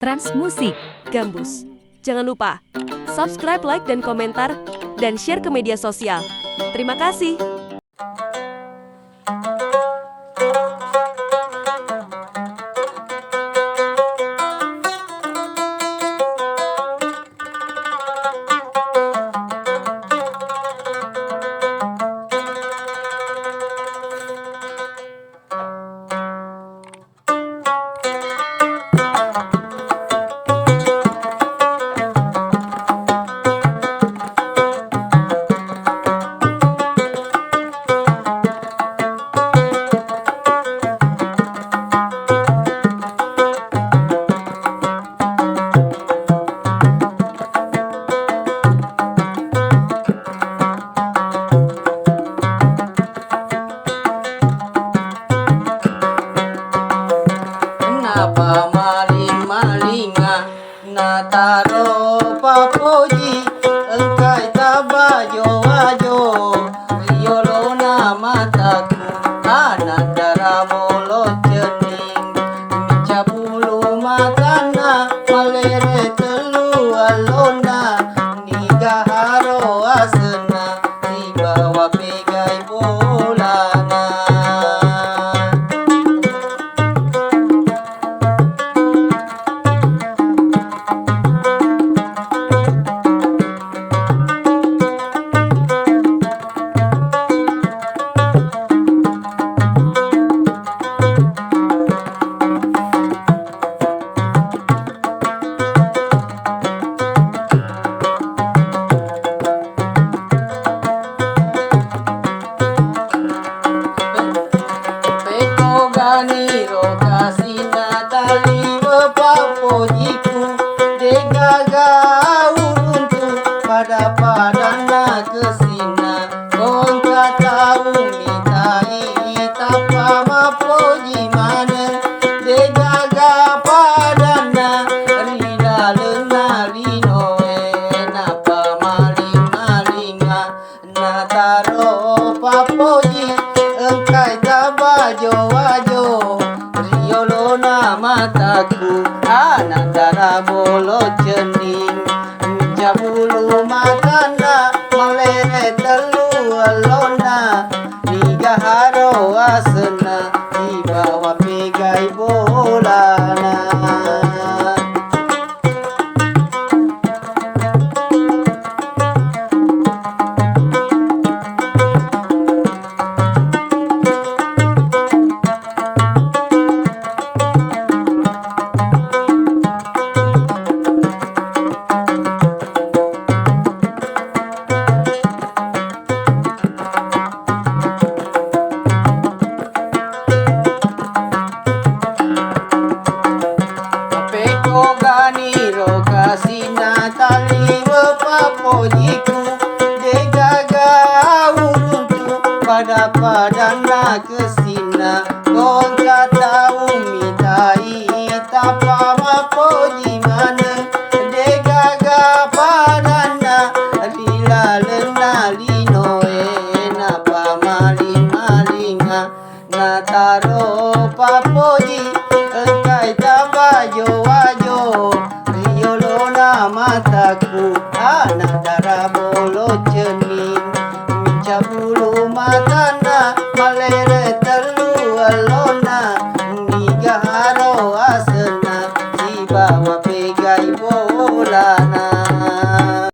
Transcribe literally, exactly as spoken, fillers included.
Trans Musik, Gambus. Jangan lupa subscribe, like, dan komentar, dan share ke media sosial. Terima kasih. Napamaling-malinga, nataro pappoji, engkai tabajo-wajo, ri yolona mataku, ana' dara bolo cenning, micca bulu matanna, malere tellu allonna, niga haro asenna, sibawa pegai bolana. Pekko ganiro kasina taliwe pappojiku, degaga uruntu pada-padanna kesina. Kongka tau mitai tappa mappoji maneng, degaga padanna ri lalenna linoe, napamaling-malinga, nataro pappoji, engkai tabajo-wajo, ri yolona mataku, ana' dara bolo cenning. Cabulu matanna, malere tellu ellonna, niga haro asenna, sibawa pegai bolana. Pekko ganiro kasina taliwe pappojiku, degaga uruntu pada-padanna kesina. Kongka tau mitai tappa mappoji maneng, degaga padanna ri lalenna linoe, napamaling-malinga, nataro pappoji, engkai tabajo-wajo, ri yolona mataku, ana' dara bolo cenning. Micca bulu matanna, malere tellu ellonna, niga haro asenna, sibawa pegai bolana.